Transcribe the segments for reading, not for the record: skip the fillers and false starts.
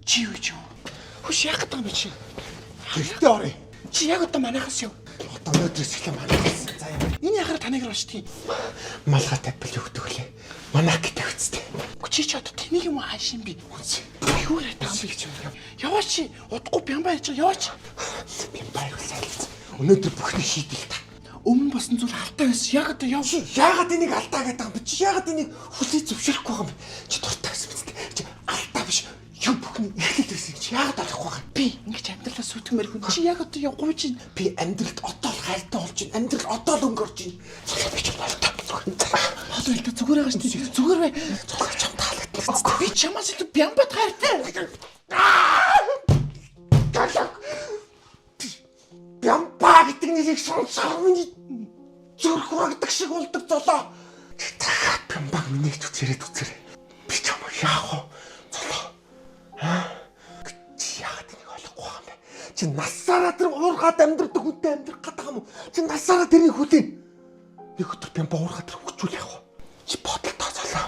Чи юу гэж юм? Хүш яах гэдэг юм бэ чи? Гэртээ оръё. Чи яг одоо манайхаас яв. Одоо өнөөдрөөс эхлэн манайхаас. За яа. Энэ яхаар таныг орчтیں۔ Малгай тавьбал юу гэдэг вүлээ? Манайх гэдэг үсттэй. Үгүй чи одоо тэнийг юм уу хааш юм бэ? Үнс. Юу яриад байгаа юм бэ гэж юм. Яваач чи. Удахгүй бямба ярьж байгаа яваач. Би баяр сайлц. Өнөөдөр бүхний шийдэл та. Өмнө болсон зүйл алтай байсан. Яг одоо яв. Чи яагаад энийг алдаа гэдэг юм бэ? Чи яагаад энийг хүлээж зөвшөөрөхгүй байгаа юм бэ? Чи дуртай байсан биз дээ. Чи алдаа биш. Юу бүхний эхлэл байсан чи яагаад олохгүй байгаа юм? Би ингэж амьдралаа сүйтгэмээр хүн. Чи яг одоо явгүй чи. Би амьдралд одоо л хайртай болж байна. Амьдрал одоо л өнгөрч байна. Цолоо би ч болтой. Одоо л та зүгээр байгаа шүү дээ. Зүгээр бай. Цолоо чам таалагдсан. Би чамаас илүү бямбат хайртай. Галаг. Бямба гэдэг нэрийг сонсохоор миний зүрх урагдаг шиг болдог золоо. Дахиад бямбаг миний ч үцээрээ үцээрээ. Би чамайг яах вэ? Золоо. Аа? Чи яагаад энийг ойлгохгүй байгаа юм бэ? Чи насаараа тэр уургаад амьдрдаг хүнтэй амьдрах гэдэг юм уу? Чи насаараа тэрийг хүлээн. Нэг өдөр бямба уургаад тэр хүчүүл явах уу? Чи бодолтой золоо.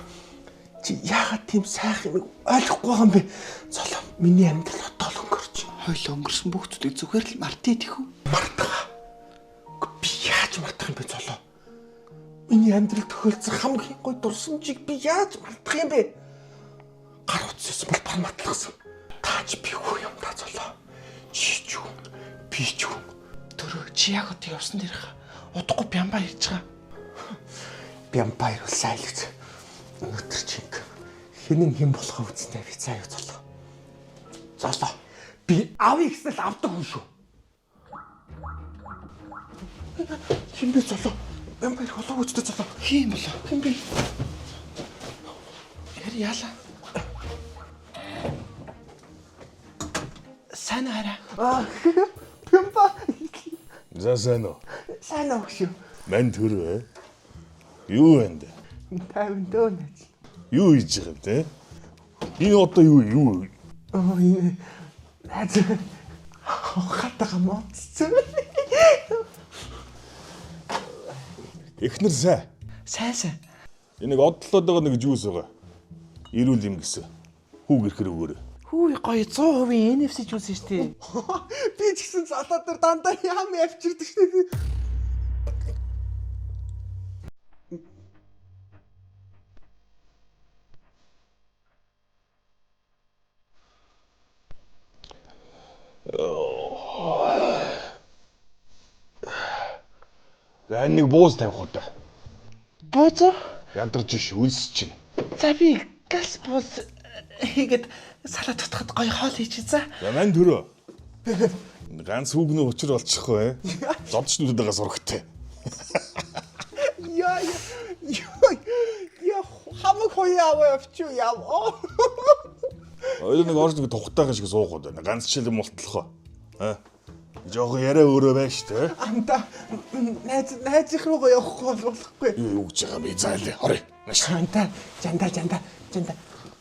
Чи яагаад тийм сайхан юмыг ойлгохгүй байгаа юм бэ? Золоо, миний амьдрал одоо л өнгөрч. Хойлоо өнгөрсөн бүх зүйлийг зүгээр л мартъя тэхүү. Мартах. Үгүй, би яаж мартах юм бэ золоо? Миний амьдрал тохиолдсон хамгийн гой дурсамжийг би яаж мартах юм бэ? Гар утас бол бар матлахсан. Тааж би хүү юм та золоо. Чи ч хүн, би ч хүн. Төрөө чи яг одоо явсан дээрх удахгүй бямба ярьж байгаа. Бямба ирүүлсэн айлгц. Өнөөдөр чинг хинэн хэн болохоо үзнэ би заа юу золоо. Золоо. Би авъя гэсэн л авдаг хүн шүү. Хин бэ золоо? Бямба ирэх болоо үстэй золоо. Хин юм болоо? Хин бэ? Яри яалаа. Сайн хараа. Аа. Бямба. За сайн уу. Сайн уу шүү. Мань төрөө. Юу вэ? Тайван дөө нэ. Юу хийж байгаа юм те? Энэ одоо юу юу? Оо энэ найз хатага моцсон. Эхнэр сайн. Сайн сайн. Энэ нэг одлоод байгаа нэг жуус байгаа. Ирүүл юм гэсэн. Хүүг ирэхэр өгөөрэй. Хүү гоё 100% NFC жүүс шүү дээ. Би ч гэсэн залаа дээр дандаа ям явчирдаг шүү дээ. За энэ нэг бууз тавих уу та. Бууз. Ядарч ш үлс чинь. За би газ бууз хийгээд салаа татхад гоё хоол хийчих за. За мань төрөө. Ганц хүүгний учир болчихгүй. Зодчнуудаа сурагтай. Яа яа яа хамаг хоёа аваа явчих яа. Хоёул нэг орж нэг тухтайхан шиг суугаад байна. Ганц жил мултлах. Аа. Жохон яриа өөрөө байна шүү дээ. Амта найз найзынх руугаа явахгүй бол болохгүй. Юу гэж байгаа бэ? За лээ. Орё. Нааш. Амта жанда жанда жанда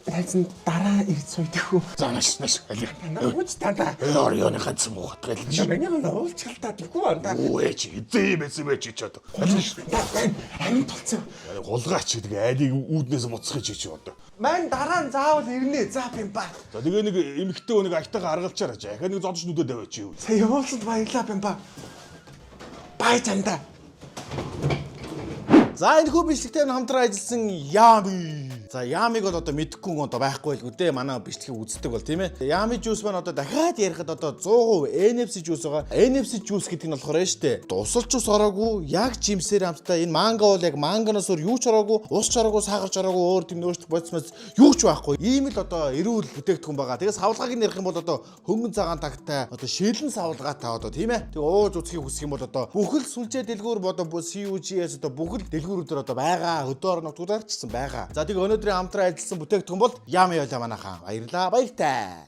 найз нь дараа ирж суудаг хүү. За нааш нааш. Аль. Үуч танда. Орё нэг ганц муу хатгал. Миний уулзалтаа тэггүй анда. Юу ээ чи эзэн юм байсан бэ чи ч одоо. Амин толцсон. Гулгаач гэдэг айлыг үүднээс буцах чи чи одоо. Мань дараа нь заавал ирнэ. За бимба. За тэгээ нэг эмэгтэй хүн нэг аятайгаа аргалчаар ачаа. Ахаа нэг зодч нүдэ тавиач юу. Сая явуулсанд баярлаа бимба. Бай жанда. За энэ хүү бичлэгтэй хамтран ажилласан Ями. За Ямиг бол одоо мэдэхгүй хүн одоо байхгүй л үү дээ. Манай бичлэгийг үздэг бол тийм ээ. Ями жуус маань одоо дахиад ярихад одоо 100% NFC жуус байгаа. NFC жуус гэдэг нь болохоор нь штэ. Дусалж ус ороогүй, яг жимсээр хамттай энэ манго бол яг мангоноос өөр юу ч ороогүй, ус ч ороогүй, сахар ч ороогүй, өөр тийм нөөцлөх бодис юу ч байхгүй. Ийм л одоо эрүүл бүтээгдэхүүн байгаа. Тэгээ савлгааг нь ярих юм бол одоо хөнгөн цагаан тагтай, одоо шилэн савлгаатай одоо тийм ээ. Тэгээ ууж үзхийг хүсэх юм бол одоо бүхэл сүлжээ дэлгүүр одоо CUGS одоо бүхэл дэлгүүрүүдээр одоо байгаа. Хөдөө орон нутгуудаар ч гэсэн байгаа. За тэгээ өнөөдрийн хамтран ажилласан бүтээгдэхүүн бол Ями байлаа манайхаа. Баярлаа. Баяртай.